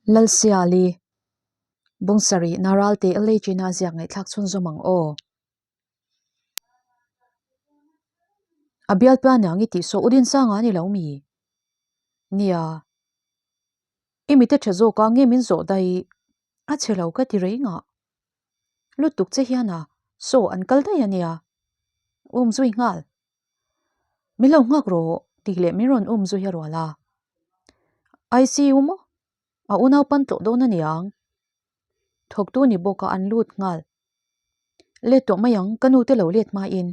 Lalsiali, Bungsarih na Ralte LHN-a ziak ngaihthlak chhunzawm ang aw. A bialpa niang i tih saw U Dinsanga a ni lo mi? Nia. I mite tha zawk a nge min zawh daih? A chhe lo ka ti reng a. Lutuk che hian a saw an kal daih a nia. Um zui nghal. Min lo nghak rawh tih leh min rawn um zui a rual a. ICU maw? A unau pan tlawh dawn a niang. Thawktu ni bawk a an lut nghal. Let tawh mai ang ka nu te lo let hmain.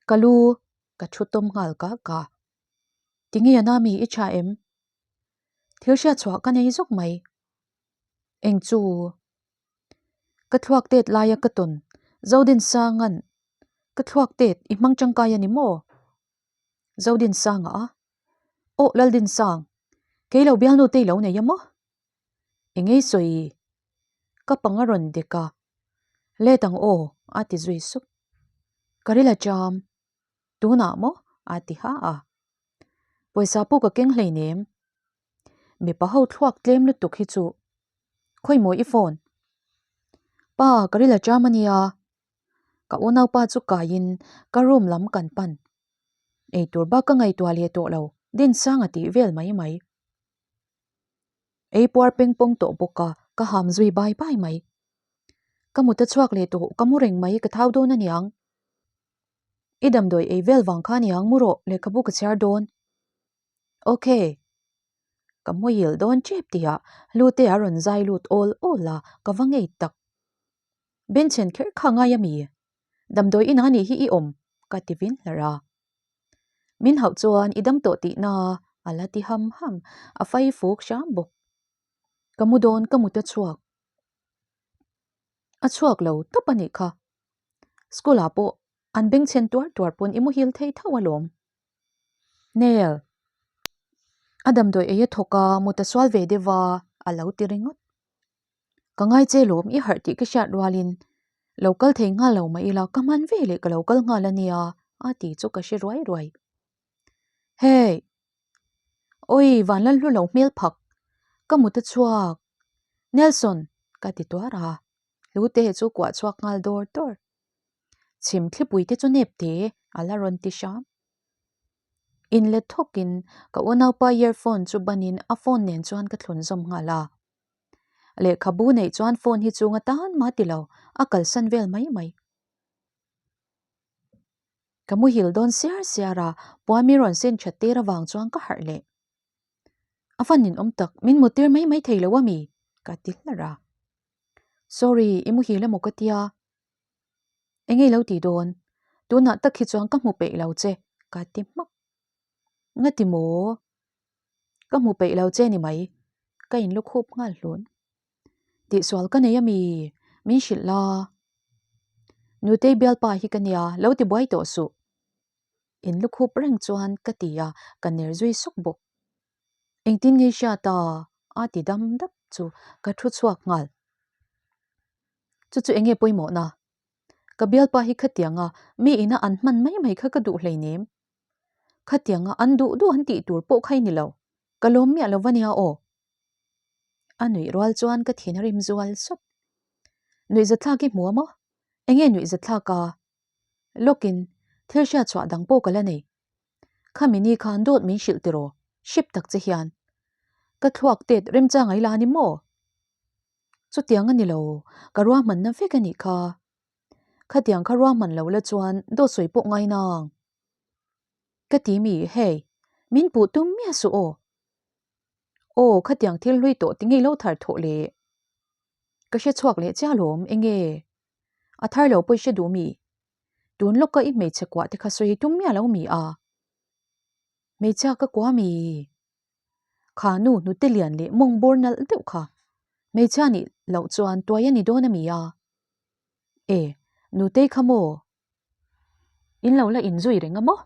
Ka lu ka thu tawm nghal ka ka. Tinge a nami i tha em? Thil hriat chhuah ka nei zawk mai. Eng chu? Ka thluak tet laia ka tawn Zodinsanga'n ka thluak tet i hmang tangkai a ni maw? Zodinsanga a, Aw Laldinsang, kei lo bialnu te i lo nei a maw? Eng ei sawi? Ka pang a rawn dek a, Let ang aw a ti zui sup. Ka ril a cham. Tunah maw? a ti ha a. Pawisa pawh ka keng hleinem. Mipa ho thluak tlem lutuk hi chu khawi maw i phone? Pa, ka ril a cham a nia. Ka unaupa chu kaiin ka room lam kan pan. Eitur bak ka ngaihtuah leh tawh lo, Dinsang a tih vel mai mai. Ei puar peng pawng tawh bawk a, ka ham zui bai bai mai. Ka mut a chhuak leh tawh, ka mu reng mai, ka thau dawn a niang. I damdawi ei vel vang kha niang mu rawh, lehkhabu ka chhiar dawn. Ok. Ka muil dawn tep tihah Hlute a rawn zai lut awl awl a, ka va ngei tak. Benchhen kher kha ngai a mi? Damdawi inah nih hi i awm, ka ti vin hlar a. Min hauh chuan i dam tawh tihna a la ti ham ham, a fai fuk hram bawk. Ka mu dawn ka mut a chhuak. A chhuak lo tawp a nih kha. School ah pawh an bengchhen tuar tuar pawn i muhil thei tho alawm. Nel. A damdawi ei a thawk a, mut a sual ve deuh a, a lo ti ringawt. Ka ngai che lawm i harh tih ka hriat rualin lo kal thei nghal lo mah ila ka hman ve leh ka lo kal nghal a nia a ti chu ka hre ruai ruai. Hey! Awi vanlal hlu lo hmel phak ka mut a chhuak Nelson ka ti tuar a, Hlute chu kuah chhuak nghal dawr dawr. Chhim thlipui te chu nep te a la rawn ti hram. Inlet thawkin ka unaupa earphone chu banin a phone nen chuan ka thlun zawm nghal a. Lehkhabu neih chuan phone hi chunga tan mah ti lo, a kalsan vel mai mai. Ka muhil dawn siar siar a, puan min rawn sin that tir avang chuan ka harh leh. A fan ninawm tak, min muttir mai mai thei lo a mi? ka ti hlar a. Sorry, i muhil emaw ka tia. Engei lo ti dawn? Tunah tak hi chuan ka hmu peih lo che, ka ti hmak. Nga ti maw? Ka hmu peih lo che ni mai, ka in lukhup nghal hlun. Tihsual ka nei a mi? Min hrilh la. Nutei bialpa hi ka nia, lo ti buai tawh suh. In lukhup reng chuan ka ti a, ka ner zui suk bawk. Engtin nge i hriat a? A ti dam dap chu ka thu chhuak nghal. Chu chu enge pawimawhna? Ka bialpa hi khatianga mi ina an hman mai mai kha ka duh hleinem. Khatianga an duh duh an tih tur pawh kha i ni lo, ka lawm miah lo va nia aw. A nuih rual chuan ka thin a rim zual sawp. Nuihzathlak i hmu a maw? Enge nuihzathlak a? Lawkin thil hriat chhuah dang pawh ka la nei. Khami ni khan dawt min hrilh tiraw, hrep tak che hian. Ka thluak tet remchang ai la ni maw? Chutiang a ni lo, ka ruahmanna vek a nih kha. Khatiang kha ruahman lo la chuan dawt sawi pawh ngai nang. Ka ti mi, hei, min puh tum miah suh aw. Aw, khatiang thil hlui tawh ti ngei lo thar thawh le. Ka hre chhuak leh chiah alawm, enge? A thar lo pawh i hre duh mi? Tun lawka i hmeichhe kuah te kha sawi tum miah lo mi a? Hmeichhia ka kuah mi? Kha nu hnute lian leh mawng bawr nalh deuh kha hmeichhia nih loh chuan tuai a ni dawn a mi a? E, nutei kha maw? In lo la inzui reng a maw?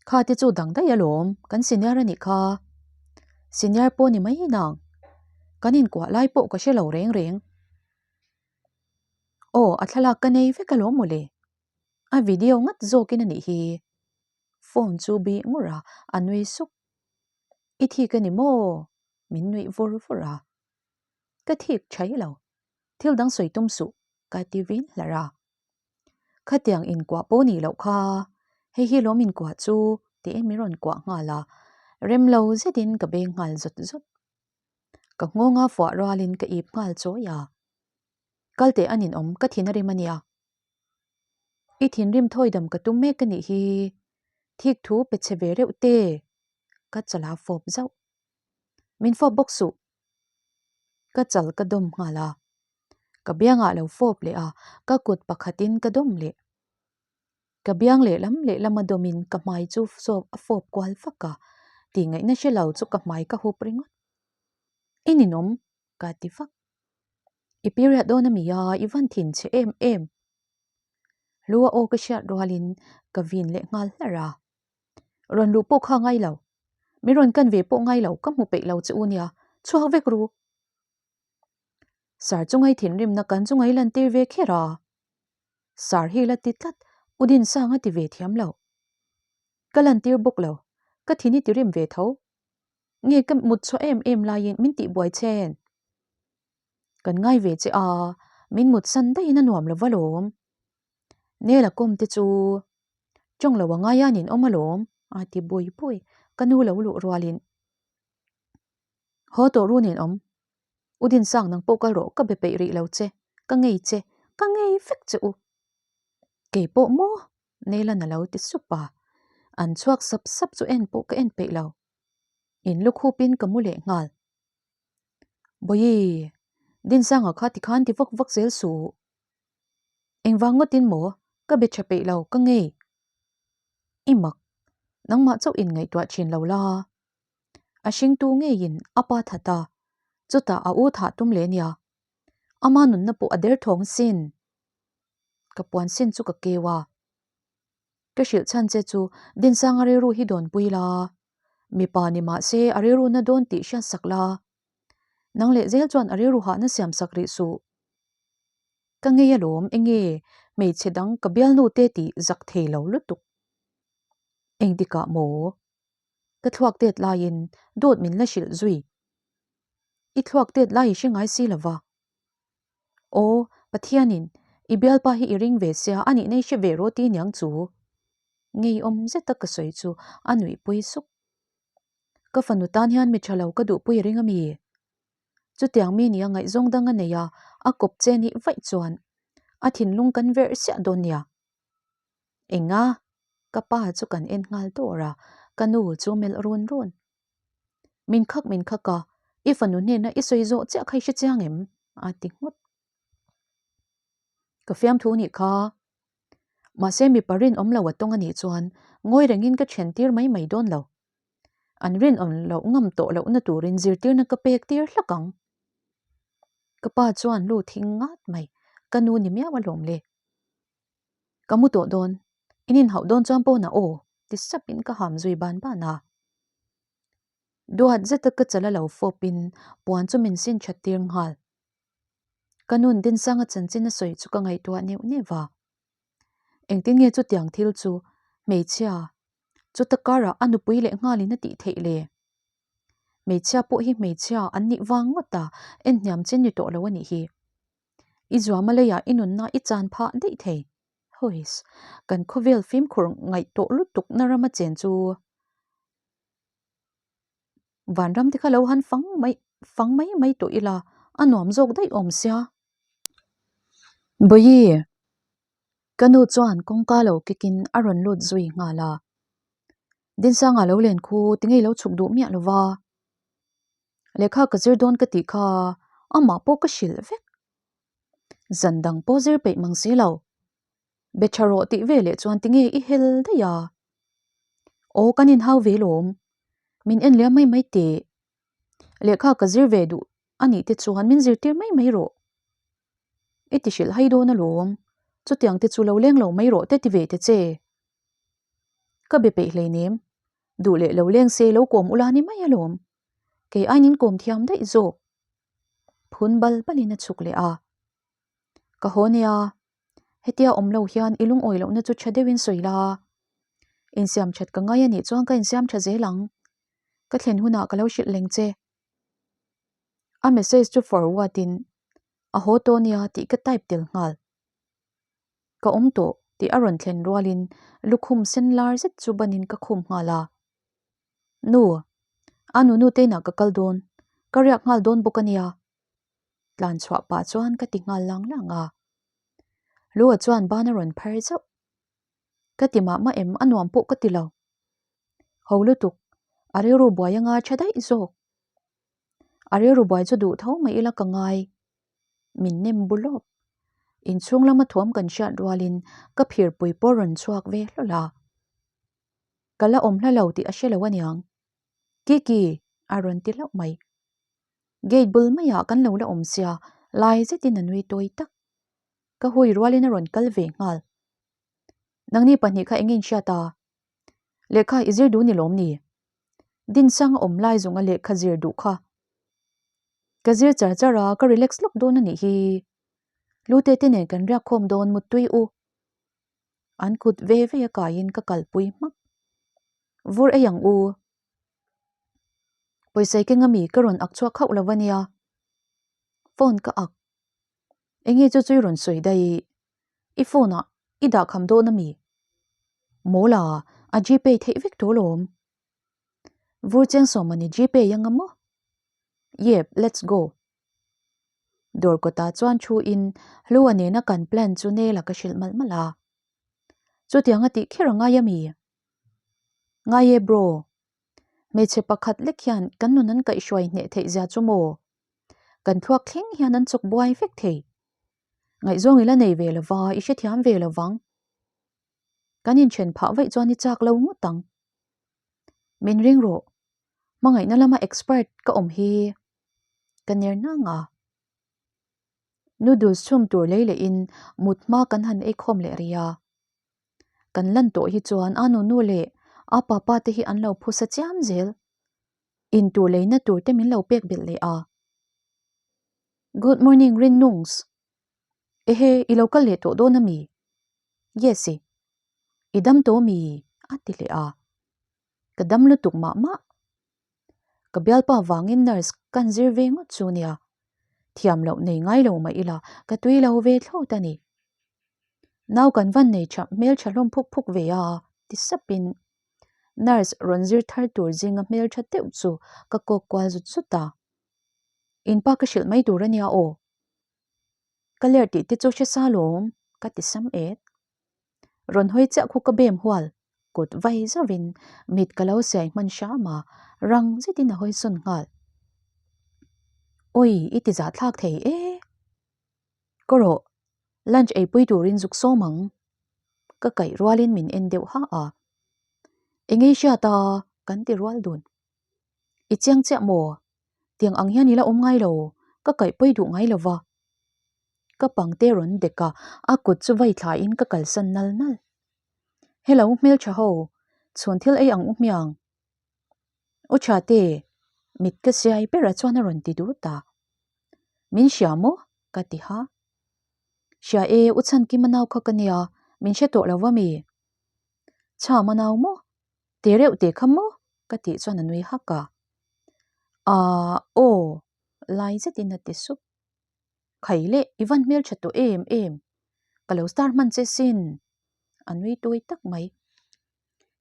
Kha te chu dang daih alawm, kan senior a nih kha. Senior pawh ni mai nang, kan inkuah lai pawh ka hre lo reng reng. Aw, a thlalak ka nei vek alawm mawle. A video ngat zawkin a nih hi. Phone chu bih ngur a, a nui suk. I thik a ni maw? Min nuih vur vur a. Ka thik thai lo. Thil dang sawi tum suh, ka ti vin hlar a. Khatiang inkuah pawh nih loh kha, hei hi lawm inkuah chu tiin min rawn kuah nghal a, rem lo zetin ka beng nghal zawt zawt. Ka nghawnga fuah rualin ka ip nghal chawi a. Kal teh a ninawm, ka thin a rim a nia. I thinrim thawi dam ka tum mek a nih hi, thik thu pe chhe ve reuh te, ka chal a fawp zauh. Min fawp bawk suh. Ka chal ka dawm nghal a. Ka biangah lo fawp leh a, ka kut pakhatin ka dawm leh. Ka biang lehlam lehlama dawmin ka hmai chu sawp a fawp kual vak a, tih ngaihna hre lo chu ka hmai ka hup ringawt. I ninawm, ka ti vak. I period dawn a mi a, i van thin che em em. Lua aw ka hriat rualin ka vin leh nghal hlar a. Rawn luh pawh kha ngai lo. Min rawn kan ve pawh ngai lo, ka hmu peih lo che u nia, chhuak vek ru. Sar chungai thinrimna kan chungai lantir ve kher a. Sar hi la ti tlat, U Dinsanga ti ve thiam lo. Ka lantir bawk lo, ka thin i tirim ve tho. Nge ka mut chhuah em em laiin min tihbuai chen. Kan ngai ve che a, min mut san daihin a nuam lo va lawm. Nela kawm te chu tawng lo a ngai a nin awm alawm, a ti bui bui, ka nu lo luh rualin. Haw tawh ru nen awm. U Dinsang nang pawh kal rawh ka be peih rih lo che, ka ngei che, ka ngei vek che u. Kei pawh maw? Nelan a lo ti sup a, an chhuak sap sap chu en pawh ka en peih lo. In lukhupin ka mu leh nghal. Bawihi, Dinsanga kha tikhan ti vak vak zel suh. Engvang ngawtin maw? Ka be tha peih lo, ka ngei. I mak, nangmah chauh in ngaihtuah thin lo la. A hringtu ngeiin a pa that a, chutah a u thah tum leh nia. Ama nunna pawh a derthawng sin. Ka puan sin chu ka keu a. Ka hrilh chhan che chu Dinsanga rilru hi dawnpui la. Mipa ni mah se a rilru na dawn tih hriat sak la. Nang leh zel chuan a rilru hahna siam sak rih suh. Ka ngei alawm enge hmeichhe dang ka bialnu te tih zak thei lo lutuk. Engtikah maw? Ka thluak tet laiin dawt min la hrilh zui. I thluak tet lai i hre ngai si lova. Aw, Pathianin i bialpa hi i ring ve sia a nihna i hre ve rawh ti niang chu. Ngeiawm zeta ka sawi chu a nuihpui suk. Ka fanu tan hian mi tha lo ka duhpui i ring a mi? Chutiang mi nia ngaihzawng dang a nei a, a kawp che nih vaih chuan a thinlung kan verh siah dawn nia. Enga? Ka pa chu kan en nghal dawr a, ka nu chu melh run run. Min khak min khak a, i fanu hnena i sawi zawh chiah kha i hre chiang em? a ti nghut. Ka fiamthu nih kha. Mahse mipa rinawm lo a tawng a nih chuan ngawi rengin ka then tir mai mai dawn lo. An rinawm loh ngam tawh lohna turin zirtirna ka pek tir hlak ang. Ka pa chuan lu thing ngat mai, ka nu ni miau alawm le. Ka mu tawh dawn, in inhauh dawn chuan pawnah aw, ti sapin ka ham zui ban ban a. Duat zeta ka chal a lo fawpin puan chu min sin that tir nghal. Ka nun Dinsanga chanchin a sawi chu ka ngaihtuah neuh neuh a. Engtin nge chutiang thil chu hmeichhia chuta karah a nupui leh nghalin a tih theih le? Hmeichhia pawh hi hmeichhia an nih vang ngawt a, en hniam chin ni tawh lo a nih hi. I zuama leiah i nunna i chan phah daih thei. Huiss, kan khawvel fimkhur ngaih tawh lutuk na rama chen chu vanram te kha lo han fang mai fang mai mai tawh ila a nuam zawk daih awm sia. Bawihi, ka nu chuan kawngka lo kikin a rawn lut zui nghal a. Dinsanga lo len khu tinge i lo chhuk duh miah lova. Lehkha ka zir dawn ka tih kha amah pawh ka hrilh vek. Zan dang pawh zir peih mang si lo. Be tha rawh tih ve leh chuan tinge i hel daih a. Aw kan inhau ve lawm. Min en liam mai mai teh. Lehkha ka zir ve duh a nih te chuan min zirtir mai mai rawh. I ti hrilh hai dawn alawm. Chutiang te chu lo leng lo mai rawh te ti ve te che. Ka be peih hleinem. Duh leh lo leng se lo kawm ula ni mai alawm. Kei aiin in kawm thiam daih zawk. Phun bal balin a chhuk leh a. Ka haw nia, hetia awm lo hian i lungawi lohna chu tha deuhin sawi la. Insiam that ka ngai a nih chuan ka insiam tha zel ang. Ka thlen hunah ka lo hrilh leng che. A message chu forward in a haw tawh nia tih ka type tel nghal. Ka awm tawh tih a rawn thlen rualin lukhum sen lar zet chu banin ka khum nghal a. Nu, a nunu te inah ka kal dawn, ka riak nghal dawn bawk a nia. Tlan chhuah pah chuan ka ti nghal lang lang a. Lua chuan ban a rawn phar zauh. Ka ti mah mah em, a nuam pawh ka ti lo. Ho lutuk, a rilru buai anga tha daih zawk. A rilru buai chu duh tho mai ila ka ngai. Min nem bu lawp. Inchhung lama thuam kan hriat rualin ka phirpui pawh rawn chhuak ve hlawl a. Ka la awm hla lo tih a hre lo aniang. Kiki! a rawn ti hlauh mai. Gate bul maiah kan lo la awm sia, lai zetin a nui tawi tak. Ka hui rualin a rawn kal ve nghal. Nangni pahnih kha eng inhriat a? Lehkha i zir duh ni lawm ni? Dinsang a awm lai zawnga lehkha zir duh kha. Ka zir char char a, ka relax lawk dawn a nih hi. Lute te nen kan riak khawm dawn muttui u. An kut ve ve a kaiin ka kalpui hmak. Vur ei ang u. Pawisa i keng ami ka rawn ak chhuak hauh lo a nia. Phone ka ak. Enge chu chu i rawn sawi daih. I phone ah i dah kham dawn ami? Mawl a, a gpay theih vek tawh lawm. Vur cheng sawm ani gpay anga maw? Yep, let's go. Dawr kawtah chuan thu in Hlua nena kan plan chu Nela ka hrilh malh malh a. Chutiang a tih kher a ngai ami? Ngai e bro. Hmeichhe pakhat lek hian kan nun an kaihhruai hneh theih zia chu maw? Kan thluak thleng hian an chawk buai vek thei. Ngaihzawng i la nei ve lo va, i hrethiam ve lo vang. Kan inthen phah vaih chuan i chak lo ngawt ang. Min ring rawh. Hmangaihna lama expert ka awm hi ka ner nang a. Noodles chhum tur lei lehin mut hma kan han ei khawm leh rih a. Kan lan tawh hi chuan a nunu leh a papa te hi an lo phusa chiam zel. In tur leina tur te min lo pek belh leh a. Good morning Rinnungs. Ehe i lo kal leh tawh dawn a mi? Yes i. I dam tawh mi? A ti leh a. Ka dam lutuk mah mah. Ka bialpa vangin nurse kan zir ve ngawt chu nia. Thiam loh nei ngai lo mah ila ka tui lo ve thlawt a ni. Nau kan van nei tha hmel tha hlawm phuk phuk ve a ti sapin nurse rawn zir thar tur zinga hmel tha deuh chu ka kawk kual zut zut a. Inpa ka hrilh mai tur a nia aw. Ka ler tih te chu hre sa lawm ka ti sam et. Rawn hawi chiah khu ka bem hual, kut vai zauhin mit ka lo siai hman hram a, rang zetin a hawi sawn nghal. Awi, i ti zah thlak thei e. Ka rawh, lunch eipui turin zuk sawm ang. Ka kaih rualin min en deuh ha a. Engei hriat a, kan ti rual dun. I chiang chiah maw? Tiang ang hian i la awm ngai lo, ka kaihpawi duh ngai lo va. Ka pangte rawn dek a, a kut chu vai thlain ka kalsan nal nal. Hello hmeltha ho, chhun thil ei ang u hmiang. U Thate, mit ka siai berah chuan a rawn ti dut a. Min hria maw? ka ti ha. Hria e, U Chhankima nau kha ka nia, min hre tawh lo va mi? Chhama nau maw? Te reuh te kha maw? Ka tih chuan a nui hak a. Aaa aw lai zetin a ti sup. Khai leh i van hmeltha tawh em em. Ka lo star hman che sin. A nui tawi tak mai.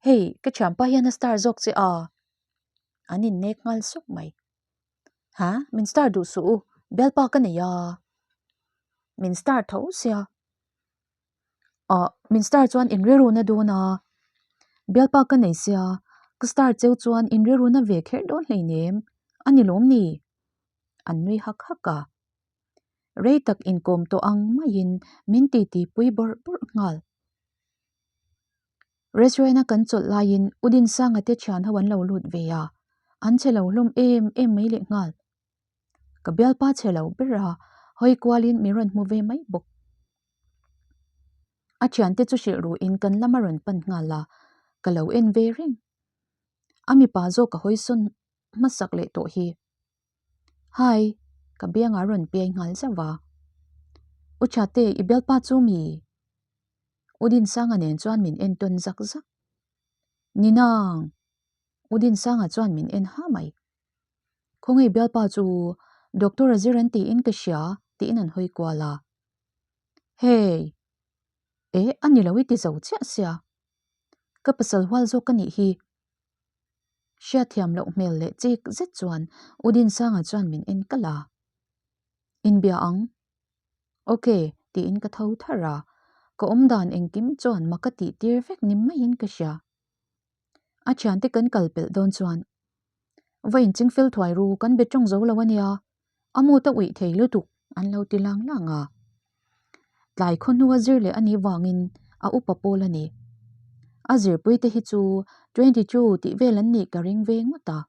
Hei ka thianpa hian a star zawk che a. An innek nghal sup mai. Ha min star duh suh u bialpa ka nei a. Min star tho sia. Ah min star chuan in rilruna dawn a, bialpa ka nei sia, ka star cheu chuan in rilruna ve kher dawn hleinem a ni lawm ni? An nui hak hak a. Rei tak inkawm tawh ang maiin min titi pui bawrh bawrh nghal. Restaurant a kan chawlh laiin U Dinsanga te thian ho an lo lut ve a, an che lo hlawm em em mai leh nghal. Ka bialpa chhe lo ber a, hawi kualin min rawn hmu ve mai bawk. A thiante chu hrilh ruhin kan lam a rawn pan nghal a, ka lo en ve reng. A mipa zawk ka hawi sawn hmasak leh tawh hi. Hi, ka biangah a rawn piai nghal zauh a. U Thate, i bialpa chu mi? U Dinsanga nen chuan min entawn zak zak. Ni nang! U Dinsanga chuan min en ha mai. Khawngaih bialpa chu Doctor a zir an tiin ka hria tiin an hawi kual a. Hey! Eh, a ni lo i ti zo chiah sia. Ka pasal hual zawk ka nih hi. Hriatthiam loh hmel leh chik zet chuan U Dinsanga chuan min en kalh a. Inbia ang. Ok, tiin ka tho tharh a. Ka awmdan engkim chuan mak a tih tir vek ni maiin ka hria. A thiante kan kal pelh dawn chuan va inching fel thuai ru kan be tawng zo lo a nia, a mut a uih thei lutuk an lo ti lang lang a. Tlai khaw hnua zir leh a nih vangin a upa pawl a ni. A zirpui te hi chu 22 tih vel an nih ka ring ve ngawt a.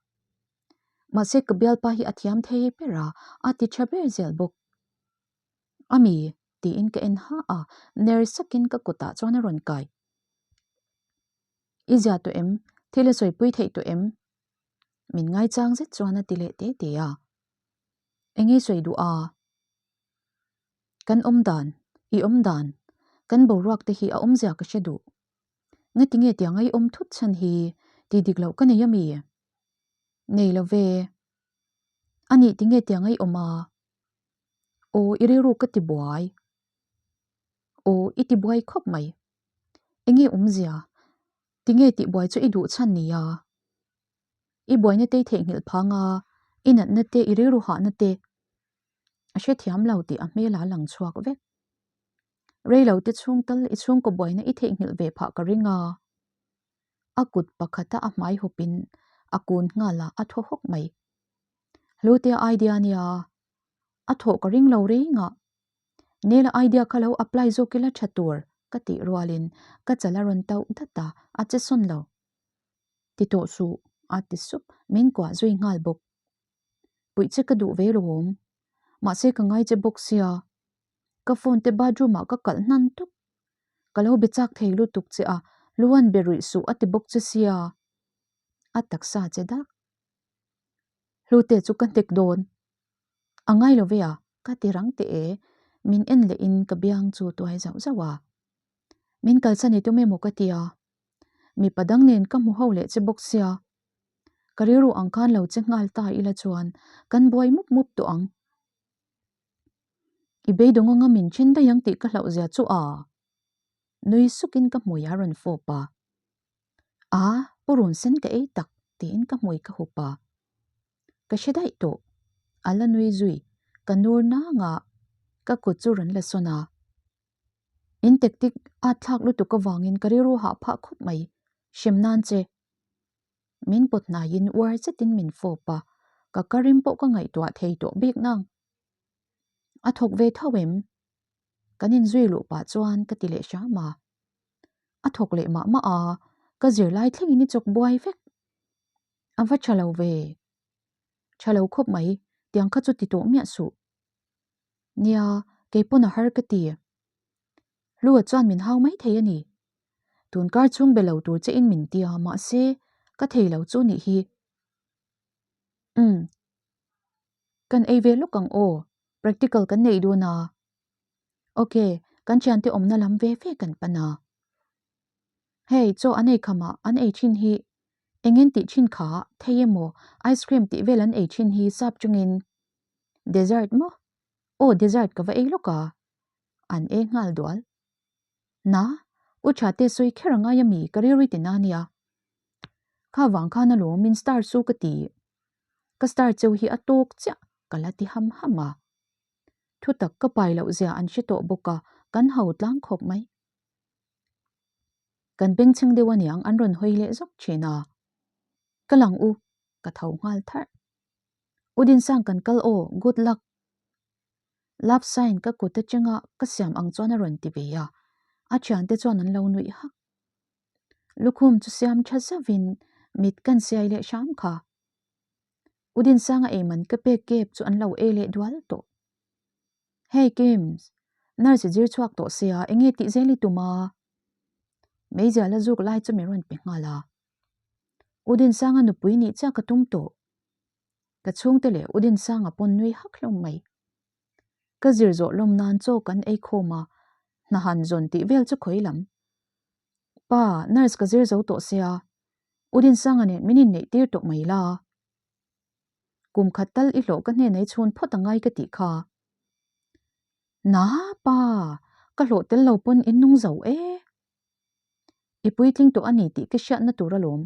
Mahse ka bialpa hi a thiam thei ber a, a ti tha ber zel bawk. A mi? tiin ka en ha a, ner sakin ka kutah chuan a rawn kai. I zia tawh em? Thil a sawipui theih tawh em? Min ngaichang zet chuan a ti leh te te a. Enge sawi duh a? Kan awm dan, i awm dan, kan boruak te hi a awmzia ka hre duh. Ngati nge tiang a i awm thut chhan hi ti dik loh ka nei ami? Nei lo ve. Anih ti nge tiang a i awm a? Aw i rilru ka ti buai. Aw i ti buai khawp mai. Enge awmzia? Tinge tih buai chu i duh chhan nia? I buaina te i theihnghilh phang a, i natna te, i rilru hahna te a hrethiam lo tih a hmel a lang chhuak vek. Rei lo te chhung tal i chhungkaw buaina i theihnghilh ve phah ka ring a. A kut pakhata a hmai hupin a kun nghal a, a thaw hawk mai. Hlutea idea nia, a thawh ka ring lo reng a. Nela idea kha lo apply zawk ila tha tur ka tih rualin ka chal a rawn tauh dat a, a che sawn lo. Ti tawh suh, a ti sup, min kuah zui nghal bawk. Puih che ka duh ve lawm, mahse ka ngai che bawk sia, ka phone te bathroom ah ka kalh hnan tawp. Ka lo be chak thei lutuk che a, Luan be ruih suh a ti bawk che sia, a taksa che dak. Hlute chu ka hnek dawn. A ngai lo ve a, ka ti rang teh e, min en leh in ka biang chu tuai zauh zauh a. Min kalsan i tum emaw ka ti a, mipa dang nen ka hmu ho leh che bawk sia. Ka rilru ang khan lo che nghal ta ila chuan kan buai mup mup tawh ang. I beidawng anga min then daih ang tih ka hlauh zia chu a. Nui sukin ka hmui a rawn fawp a. A, purun sen ka ei tak tiin ka hmui ka hup a. Ka hre daih tawh. A la nui zui. Ka nur nang a, ka kut chu rawn la sawn a. In tactic a thlak lutuk avangin ka rilru hah phah khawp mai. Hrem nan che. Min pawt hnaiin uar zetin min fawp a, ka ka rim pawh ka ngaihtuah thei tawh bik nang. A thawk ve tho em? Kan inzui luh pah chuan ka ti leh hram a. A thawk leh mah mah a, ka zirlai thlengin i chawk buai vek. A va tha lo ve. Tha lo khawp mai, tiang kha chu ti tawh miah suh. Nia, kei pawn a har ka ti. Hlua chuan min hau mai thei a ni. Tun kar chhung be lo tur che in min tia, mahse, ka thei lo chu nih hi. Umm. Kan ei ve lawk ang aw, practical kan neih dun a. Ok, kan thiante awmna lam ve ve kan pan a. Hei, chaw an ei khamah an ei thin hi engin tih thin kha thei emaw ice cream tih vel an ei thin hi sap chungin dessert maw? Aw dessert ka va ei lawk a, an ei nghal dual. Na, u tha te sawi kher a ngai ami ka rilru i ti na nia. Kha vang khan alawm min star chu ka ti. Ka star cheu hi a tawk chiah ka la ti ham ham a. Thutak ka pai loh zia an hre tawh bawk a, kan ho tlang khawp mai. Kan bengchheng deuh aniang an rawn hawi leh zawk thin a. Ka lang u, ka tho nghal tharh. U Dinsang kan kal aw, good luck. Love sign ka kut atanga ka siam ang chuan a rawn ti ve a, a thiante chuan an lo nuih hak. Lukhum chu siam tha zauhin mit kan siai leh hram kha. U Dinsanga eiman ka pek kep chu an lo ei leh dual tawh. Hey Kims, nurse i zir chhuak tawh sia, enge tih zel i tum a? Meizial a zuk lai chu mi rawn pe nghal a. U Dinsanga nupui nih chiah ka tum tawh. Ka chhungte leh U Dinsanga pawn nui hak hlawm mai. Ka zir zawh lawm nan chaw kan ei khawm a, hna han zawn tih vel chu khawi lam. Pa, nurse ka zir zo tawh sia. U Dinsanga nen min inneih tir tawh mai la. Kum khat tal i hlawh ka hnenei chhun phawt angai ka tih kha. Na pa, ka hlawh tel lo pawn in nung zo e. I puitling tawh a ni tih ka hriatna tur alawm.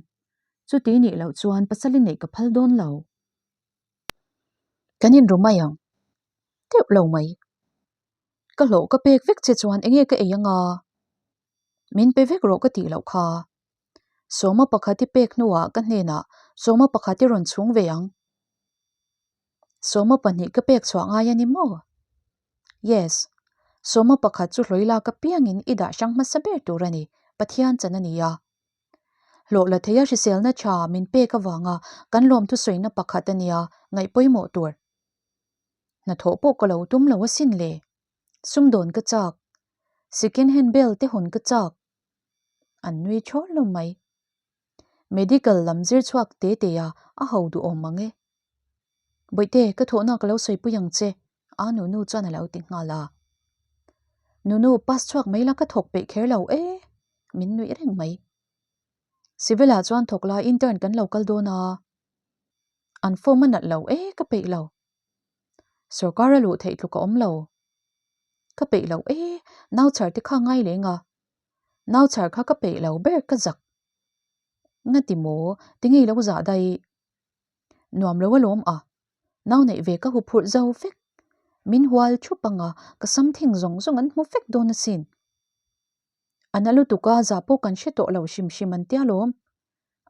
Chuti nih loh chuan pasal i neih ka phal dawn lo. Kan inru mai ang. Teuh lo mai. Ka hlawh ka pek vek che chuan enge ka ei anga? Min pe vek rawh ka tih loh kha. Sawma pakhat i pek hnuah ka hnenah sawma pakhat i rawn chhung ve ang. Sawma pahnih ka pek chhuah ngai a ni maw? Yes. Sawma pakhat chu hlawi lak apiangin i dah hrang hmasa ber tur a ni, Pathian chan a ni a. Hlawh la theia hriselna tha min pek avanga kan lawmthu sawina pakhat a nia ngaih pawimawh tur. Hnathawh pawh ka lo tum lo asin le. Sumdawn ka chak. Second hand bel te hawn ka chak. An nui thawl lo mai. Medical lam zir chhuak te te a a ho duhawm mang e. Bawihte, ka thawhna ka lo sawipui ang che, a nunu chuan a lo ti nghal a. Nunu, pass chhuak mai la ka thawk peih kher lo e, min nuih reng mai. Civil ah chuan thawk la intern kan lo kal dawn a. An form a nalh lo e, ka peih lo. Sorkar a luh theih tluk a awm lo. Ka peih lo e, nau chhar te kha ngai leng a. Nau chhar kha ka peih lo ber ka zak. Ngati maw, tinge i lo zah daih? Nuam lo alawm a, nau neih ve ka huphurh zo vek. Min hual thup anga ka sam thing zawng zawng an hmu vek dawn asin. A na lutuk a, zah pawh kan hre tawh lo hrim hrim an tia lawm.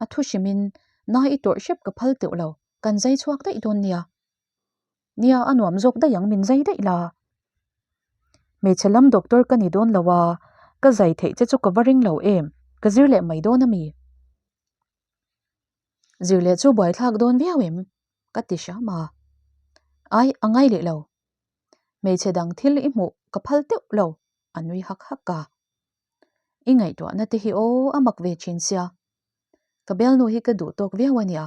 A thu hrimin na i tawrh hrep ka phal teuh lo, kan zai chhuak daih dawn nia. Nia, a nuam zawk daih ang min zai daih la. Hmeichhe lam doctor ka ni dawn lo a, ka zai theih che chu ka va ring lo em, ka zir leh mai dawn a mi? Zir leh chu buaithlak dawn viau em? Ka ti hram a. Ai, a ngai leh lo. Hmeichhe dang thil i hmuh ka phal teuh lo, a nui hak hak a. I ngaihtuahna te hi aw a mak ve thin sia. Ka bialnu hi ka duh tawk viau a nia.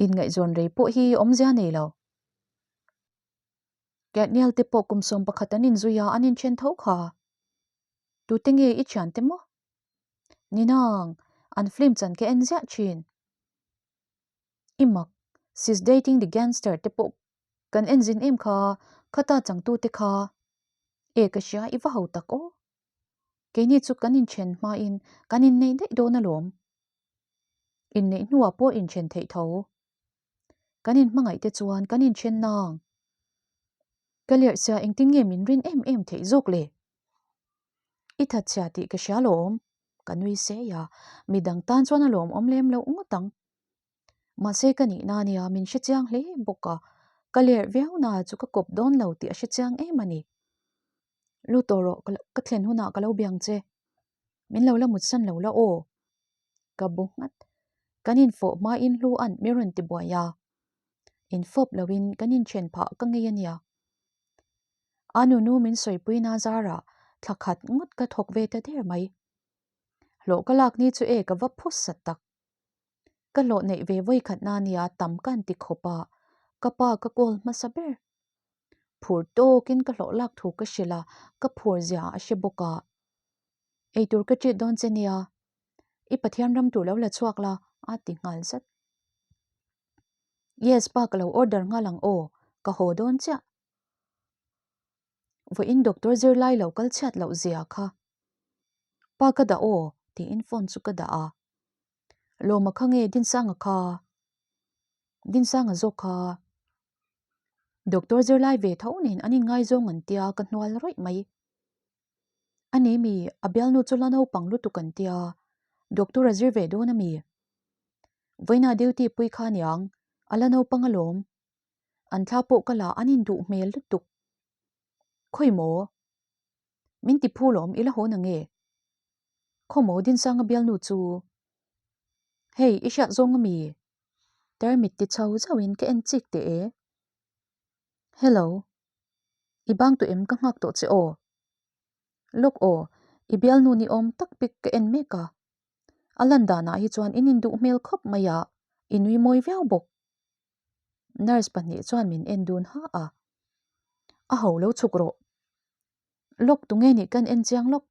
Inngaihzawn rei pawh hi awmzia nei lo. Katniel te pawh kum 11 an inzui a, an inthen tho kha. Tute nge i thiante maw? Ninang, an film chan ka en ziah thin. I mak, She's Dating the Gangster te pawh kan en zin em kha, khata changtute kha. E ka hria, i va ho tak aw. Keini chu kan inthen hmain kan inneih daih dawn alawm. Inneih hnuah pawh inthen theih tho. Kan inhmangaih te chuan kan inthen nang. Ka lerh sia engtin nge min rin em em theih zawk le? I that chhia tih ka hria lawm, ka nui sei a, midang tan chuan a lawmawm lem loh ngawt ang. Mahse ka nihna ania min hre chiang hle bawk a, ka lerh viau na chu ka kawp dawn lo tih a hre chiang em a ni. Lu tawh rawh, ka thlen hunah ka lo biang che. Min lo la mutsan lo la aw. Ka bu nghat. Kan infawh hmain hlu an mi rawn ti buai a. Infawp loin kan inthen phah ka ngei a nia. A nunu min sawipuina zarah thla khat ngawt ka thawk ve ta der mai. Hlawh ka lak ni chu e ka va phu sat tak. Ka hlawh neih ve vawi khatna nia tam ka an ti khawp a, ka pa ka call hmasa ber. Phur tawkin ka hlawh lak thu ka hrilh a, ka phur zia a hre bawk a. Eitur ka treat dawn che nia, i Pathian ram tur lo la chhuak la, a ti nghal zat. Yes pa ka lo order nghal ang aw, ka haw dawn chiah. Vawiin doctor zirlai lo kal chhiat loh zia kha. Pa ka dah aw, tiin phone chu ka dah a. Lawma kha nge Dinsanga kha? Dinsanga zawk kha. Doctor zirlai ve tho nen an inngaizawng an tia ka hnual rawih mai. A ni mi, a bialnu chu la naupang lutuk an tia, doctor a zir ve dawn a mi? Vawiina duty pui kha niang, a la naupang alawm. An thla pawh ka la an induh hmel lutuk. Khawi maw? Min ti phu lawm i la haw na nge? Khaw maw Dinsanga bialnu chu? Hei, i hriat zawng a mi? Tarmit ti chho zauhin ka en chik teh e. Hello. I bang tawh em ka nghak tawh che aw. Lawk aw, i bialnu ni awm tak pik ka en mek a. A lan danah hi chuan in induh hmel khawp mai a, i nui mawi viau bawk. Nurse pahnih chuan min en dun ha a. A ho lo chhuk rawh. Lawk tunge nih kan en chiang lawk.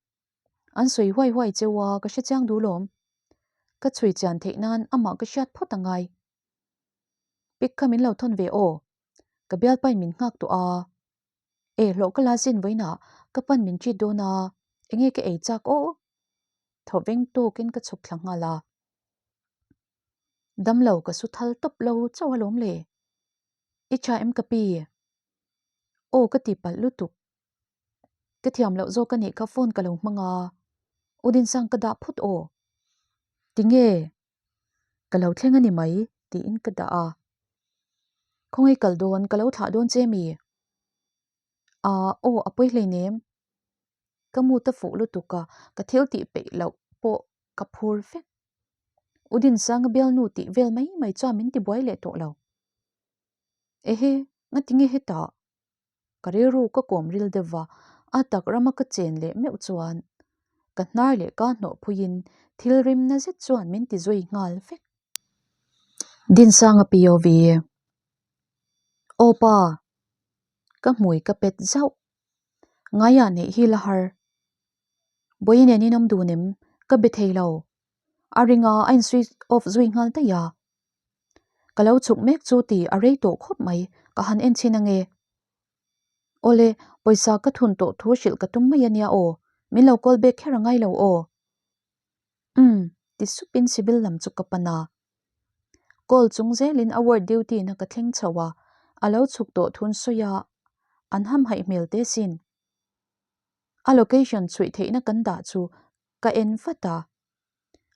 An sawi huai huai cheu a, ka hre chiang duh lawm. Ka chhui chian theih nan amah ka hriat phawt a ngai. Pic kha min lo thawn ve aw. Ka bialpain min nghak tawh a. E hlawh ka la zin vawiinah ka pan min treat dawn a, enge ka ei chak aw? Thaw veng tawkin ka chhuk thla nghal a. Damlo ka su thal tawp lo chauh alawm le. I tha em ka pi? Aw ka ti palh lutuk. Ka thiam loh zawk a nih kha phone ka lo hmang a, U Dinsang ka dah phawt aw. Tinge? Ka lo thleng a ni mai tiin ka dah a. Khawngaih kal dawn ka lo thlah dawn che mi? Aa aw a pawi hleinem. Ka mu ta fuh lutuk a, ka thil tih peih loh pawh ka phur vek. U Dinsanga bialnu tih vel mai mai chuan min tibuai leh tawh lo. Ehe, ngatinge hetah? Ka rilru ka kawm ril deuh va, a tak rama ka chen leh meuh chuan ka hnar leh ka hnawh phuiin thil rim na zet chuan min ti zui nghal vek. Dinsanga POV. Aw pa! Ka hmui ka pet zauh. Ngaiah neih hi la har. Bawihi nen in awm dun em? Ka be thei lo. A ring a, a in switch off zui nghal daih a. Ka lo chhuk mek chu ti a rei tawh khawp mai, ka han en chhin ange. Awle, pawisa ka thun tawh thu hrilh ka tum mai ania aw, min lo call back kher angai lo aw. Umm, ti supin civil lam chu ka pan a. Call chung zelin a ward duty na ka thleng chho a, a lo chhuk tawh thun sawi a, an hamhaih hmel te sin. A location chhuih theihna kan dah chu ka en vat a.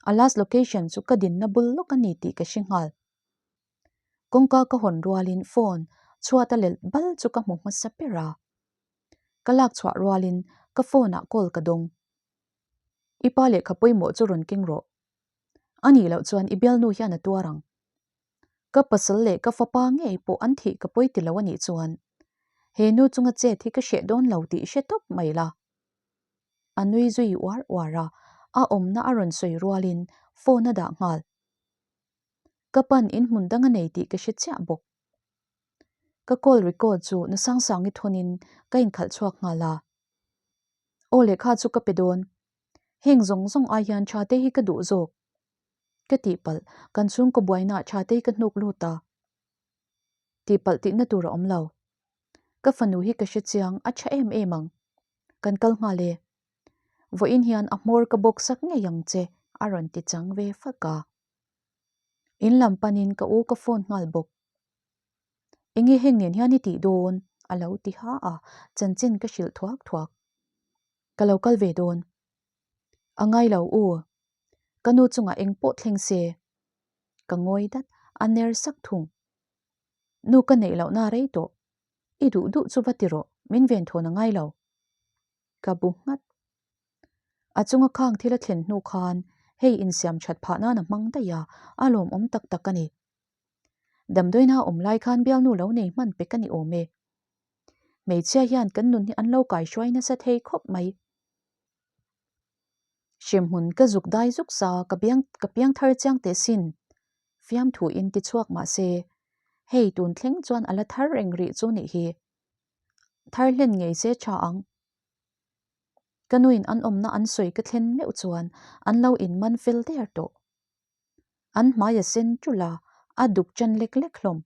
A last location chu ka dinna bul lawk a ni tih ka hre nghal. Kawngka ka hawn rualin phone chhuat a lelh bal chu ka hmu hmasa ber a. Ka lak chhuah rualin ka phone ah call ka dawng. I pa lehkha pawimawh chu rawn keng rawh. A nih loh chuan i bialnu hian a tuar ang. Ka pasal leh ka fapa ngei pawh an thih ka pawi ti lo a nih chuan he nu chunga chet hi ka hreh dawn lo tih hre tawp mai la. A nui zui uar uar a, a awmna a rawn sawi rualin phone a dah nghal. Ka pan in hmun dang a nei tih ka hre chiah bawk. Ka call record chu na Sangsangi thawnin ka inkhalh chhuak nghal a. Aw lehkha chu ka pe dawn. Heng zawng zawng ai hian Thate hi ka duh zawk. Ka tihpalh, kan chhungkaw buainaah Thate hi ka hnuk lut a. Tihpalh tihna tur a awm lo. Ka fanu hi ka hre chiang, a tha em em ang. Kan kal nghal e. Vawiin hian a hmawr ka bawk sak ngei ang che, a rawn ti chang ve fak a. In lam panin ka u ka phone nghal bawk. Enge heng nen hian i tih dawn? a lo ti ha a, chanchin ka hrilh thuak thuak. Ka lo kal ve dawn. A ngai lo u. Ka nu chungah eng pawh thleng se. Ka ngawi dat, a ner sak thung. Nu ka neih lohna rei tawh. I duh duh chu va ti rawh, min ven thawn a ngai lo. Ka bu nghat. A chunga khang thil a thlen hnu khan hei insiam that phah nan a hmang daih a, a lawmawm tak tak a ni. Damdawiina awm lai khan bialnu lo nei hman pek a ni awm e. Hmeichhia hian kan nun hi an lo kaihruai nasa thei khawp mai. Hremhmun ka zuk dai zuk sa ka biang ka piang thar chiang teh sin. Fiamthu in ti chhuak mah se, hei tun thleng chuan a la thar reng rih chu nih hi. Thar hlen ngei se tha ang. Ka nuin an awmna an sawi ka thlen meuh chuan an lo in man fel der tawh. An hmai a sen ṭulh a, a duk ṭan lek lek hlawm.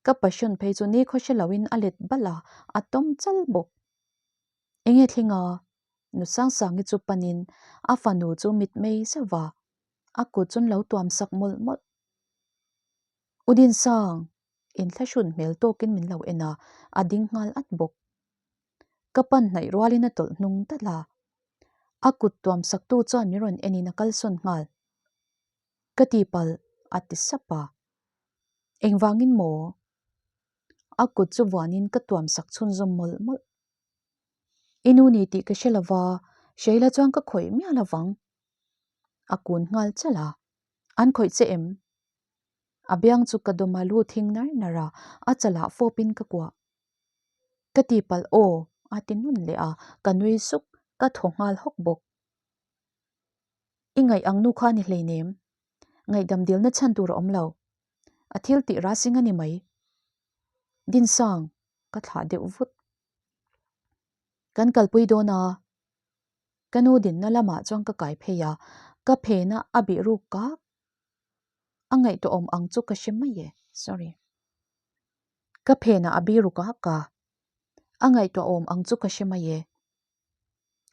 Ka passion phei chu nikhaw hre loin a let balh a, a tawm chal bawk. Enge thling a? Nu Sangsangi chu panin a fanu chu mitmei zauh va, a kut chun lo tuam sak mawlh mawlh. U Dinsang! Inthlahrun hmel tawkin min lo en a, a ding nghal at bawk. Ka pan hnaih rualin a tawlh hnung talh a. A kut tuam saktu chuan min rawn enin a kalsawn nghal. Ka tihpalh, a ti sap a. Engvangin maw? A kut chu vuanin ka tuam sak chhunzawm mawlh mawlh. I nu ni tih ka hre lo va, Sheila chuan ka khawih miah lo vang. A kun nghal chalh a. An khawih che em? A biang chu ka dawm a lu thing nar nar a, a chalah fawpin ka kuah. Ka tihpalh aw, a ti nun leh a, ka nui suk, ka thaw nghal hawk bawk. I ngaih ang nu kha a ni hleinem. Ngaihdam dilna chhan tur a awm lo. A thil tih rasing a ni mai. Dinsang, ka thlah deuh vut. Kan kalpui dawn a, ka nu dinna lamah chuan ka kai phei a, Ka phena a bih ruk kak. A ngaihtuahawm ang chu ka hre mai e. Sorry. Ka phena a bih ruk a ka. A ngaihtuahawm ang chu ka hre mai e.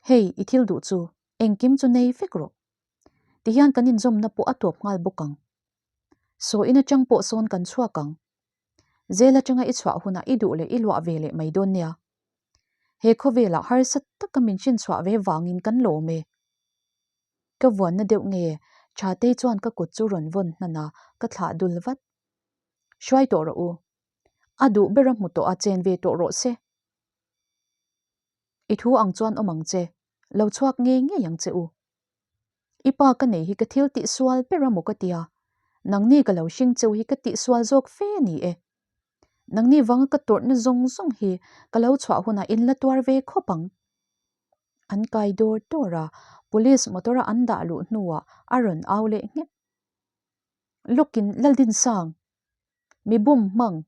Hei, i thil duh chu engkim chu nei vek rawh. Tihian kan inzawmna pawh a tawp nghal bawk ang. Saw in atang pawh sawn kan chhuak ang. Zel atanga i chhuah hunah i duh leh i luah ve leh mai dawn nia. He khawvelah harsa taka min hrinchhuah ve vangin kan lawm e. Ka vuanna deuh nge Thatei chuan ka kut chu rawn vawn hnan a, ka thlah dul vat. Hruai tawh rawh u. A duh ber a hmu tawh a, chen ve tawh rawh se. I thu ang chuan awm ang che, lo chhuak ngei ngei ang che u. I pa ka nei hi ka thil tihsual ber a maw ka tia, nangni ka lo hring cheu hi ka tihsual zawk fe a ni e. Nangni vanga ka tawrhna zawng zawng hi ka lo chhuah hunah in la tuar ve khawp ang. An kai dawr dawr a, police motor a an dah luh hnuah a rawn au leh nghek. Lawkin Laldinsang, mi bum hmang,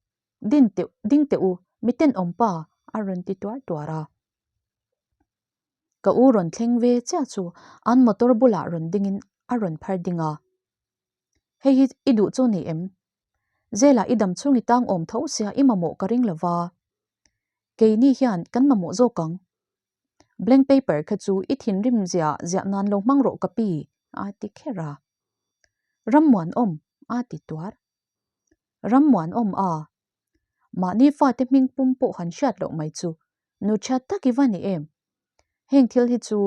din teh ding teh u, mi tenawm pa a rawn ti tuar tuar a. Ka u rawn thleng ve chiah chu an motor bulah rawn dingin a rawn phar ding a. Hei hi i duh chu ni em? Zela i dam chhung i tang awm tho sia i mamawh ka ring lova. Keini hian kan mamawh zawk ang. Blank paper kha chu i thinrim zia ziah nan lo hmang rawh ka pi, a ti kher a. Rammuanawm, a ti tuar. Rammuanawm a. Mahni fate hming pum pawh han hriat loh mai chu nu chhiat tak i va ni em? Heng thil hi chu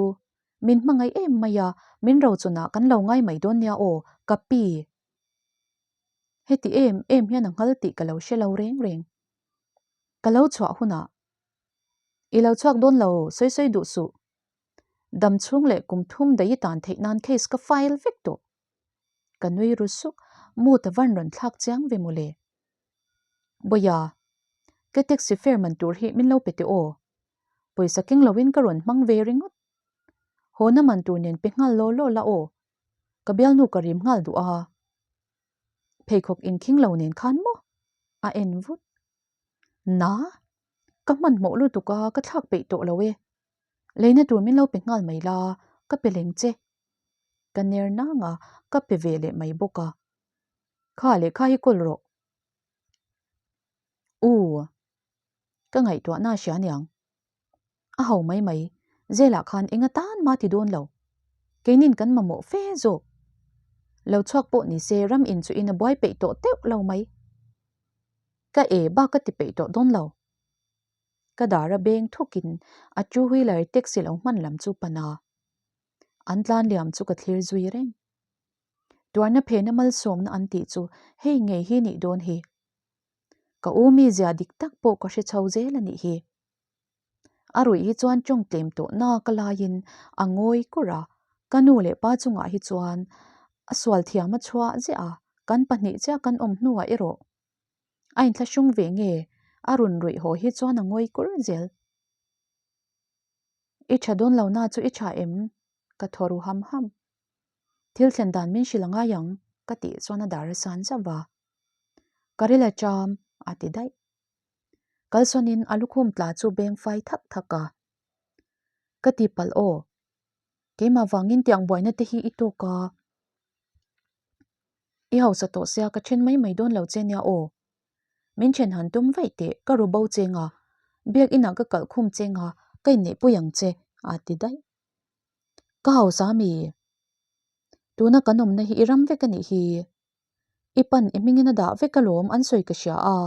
min hmangaih em mai a, min rochunah kan lo ngai mai dawn nia aw, ka pi. Heti em em hian a nghal tih ka lo hre lo reng reng. Ka lo chhuah hunah I lo chhuak dawn lo, sawi sawi duh suh. Dam chhung leh kum thum daih i tan theih nan case ka file vek tawh. Ka nui ru suk, mood a van rawn thlak chiang ve mawle. Bawia, ka taxi fare man tur hi min lo pe teh aw. Pawisa keng loin ka rawn hmang ve ringawt. Haw na man tur nen pe nghal law law la aw. Ka bialnu ka rim nghal duh a. Pheikhawk inkhing lo nen khan maw? A en vut. Na? Ka hmanhmawh lutuk a, ka thlak peih tawh lo e. Leina tur min lo pe nghal mai la, ka pe leng che. Ka ner nang a, ka pe ve leh mai bawk a. Kha lehkha hi kawl rawh. U. Ka ngaihtuahna a hria aniang. A ho mai mai, Zelah khan eng atan mah ti dawn lo. Keinin kan mamawh fe zawk. Lo chhuak pawh ni se ram in chu in a buai peih tawh teuh lo mai. Ka e bak ka ti peih tawh dawn lo. Ka dar a beng thukin a two wheeler taxi lo hman lam chu pan a. An tlan liam chu ka thlir zui reng. Tuarna phena malsawmna an tih chu hei ngei hi nih dawn hi. Ka u mizia dik tak pawh ka hre chho zel a nih hi. A ruih hi chuan tawng tlem tawh nak a laiin a ngawi kur a, ka nu leh pa chungah hi chuan a sual thiam a chhuah ziah a, kan pahnih chiah kan awm hnuah erawh a inthlahrung ve nge a rawn ruih haw hi chuan a ngawi kur zel. I tha dawn lo na chu i tha em? Ka thaw ru ham ham. Thil thlen dan min hrilh a ngai ang ka tih chuan a dar a san zauh va. Ka ril a cham a ti daih. Kalsawnin a lukhum tla chu beng fai thak thak a. Ka ti palh aw. Keimah vangin tiang buaina te hi i tawk a. I hausa tawh sia ka then mai mai dawn lo che nia aw. Min then han tum vaih teh ka ru bo cheng a, biak inah ka kalh khum cheng a, ka inneihpui ang che a ti daih. Ka hausa mi? Tuna kan awmna hi i ram vek a nih hi. I pan i hmingin a dah vek alawm an sawi ka hria a,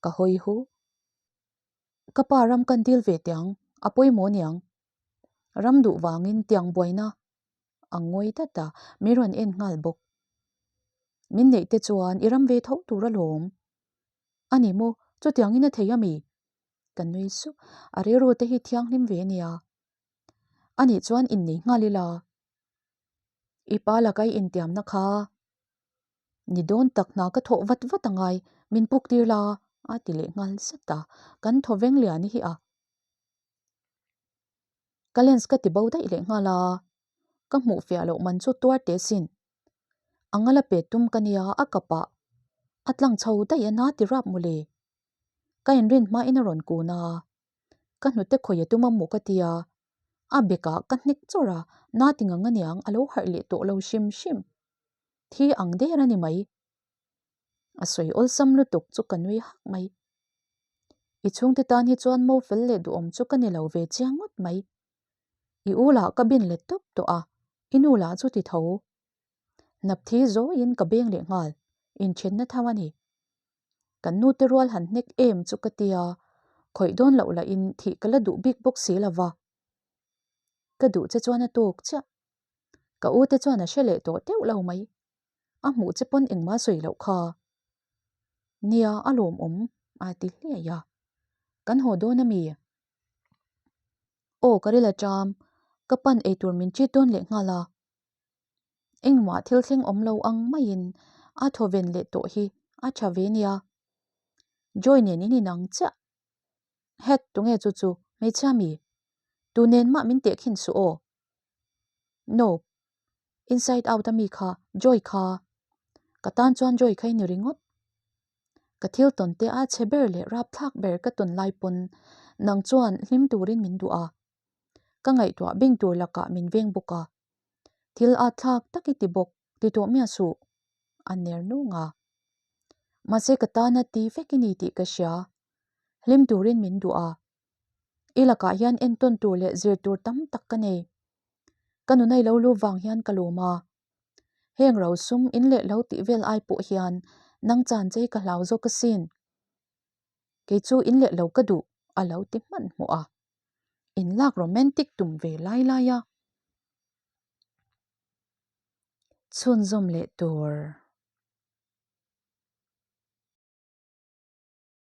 ka hawi hu. Ka pa ram kan dil ve tiang, a pawimawh niang. Ram duh vangin tiang buaina a ngawi dat a, min rawn en nghal bawk. Min neih te chuan i ram ve tho tur alawm. A ni maw, chutiangin a thei a mi? Ka nui sup, a rilru te hi thianghlim ve nia. A nih chuan innei nghal ila. I pa laka i intiamna kha ni dawn tak hna ka thawh vat vat a ngai, min puk tir la a ti leh nghal zat a, kan thaw veng lian hi a. Ka lens ka ti bo daih leh nghal a, ka hmuh fiah loh man chu tuar teh sin. A ngala pe tum ka nia a kapah a tlang chho daih a na ti rap mawle. Ka inrin hmain a rawn kun a, ka hnute khawi a tum a maw ka tia. A bekah ka hnek chawrh a, na ti ngang aniang a lo harh leh tawh lo hrim hrim. Thi ang der a ni mai. A sawi awlsam lutuk chu ka nui hak mai. I chhungte tan hi chuan mo fel leh duhawm chu ka ni lo ve chiang ngawt mai. I u lah ka bin let tawp tawh a, i nu lah chu ti tho. Hnapthi zawiin ka beng leh nghal, inthenna tho a ni. Kan nute rual han hnek em chu ka tia, khawih dawn loh lahin thih ka la duh bik bawk si lo va. Ka duh che chuan a tawk chiah. Ka u te chuan a hre leh tawh teuh lo mai. A hmuh che pawn engmah sawi loh kha. Nia, a lawmawm, a ti hliai a. Kan haw dawn a mi? Aw, ka ril a ṭam. Ka pan eitur min ṭit dawn leh nghal a. Engmah thil thleng awm lo ang maiin a thaw ven leh tawh hi a tha ve nia. Joy nen in inang chiah. Het, tunge chu chu, hmeichhia mi? Tu nen mah min tehkhin suh aw. Nope. Inside out a mi kha, Joy kha. Ka tan chuan Joy kha i ni ringawt. Ka thil tawn te a chhe ber leh rapthlak ber ka tawn lai pawn nang chuan hlim turin min duh a. Ka ngaihtuah bing tur lakah min veng bawk a. Thil at thlak tak i ti bawk ti tawh miah suh, a ner nung a. Mahse ka tana ti vek i ni tih ka hria. Hlim turin min duh a. I lakah hian entawn tur leh zir tur tam tak ka nei. Ka nuna i lo lu vang hian ka lawm a. Heng ro sum in leh lo tih vel ai pawh hian nang chan chei ka hlau zawk asin. Kei chu in leh lo ka duh a lo ti hmanhmawh a. In lak romantic tum ve lai lai a. Chhunzawm leh tur.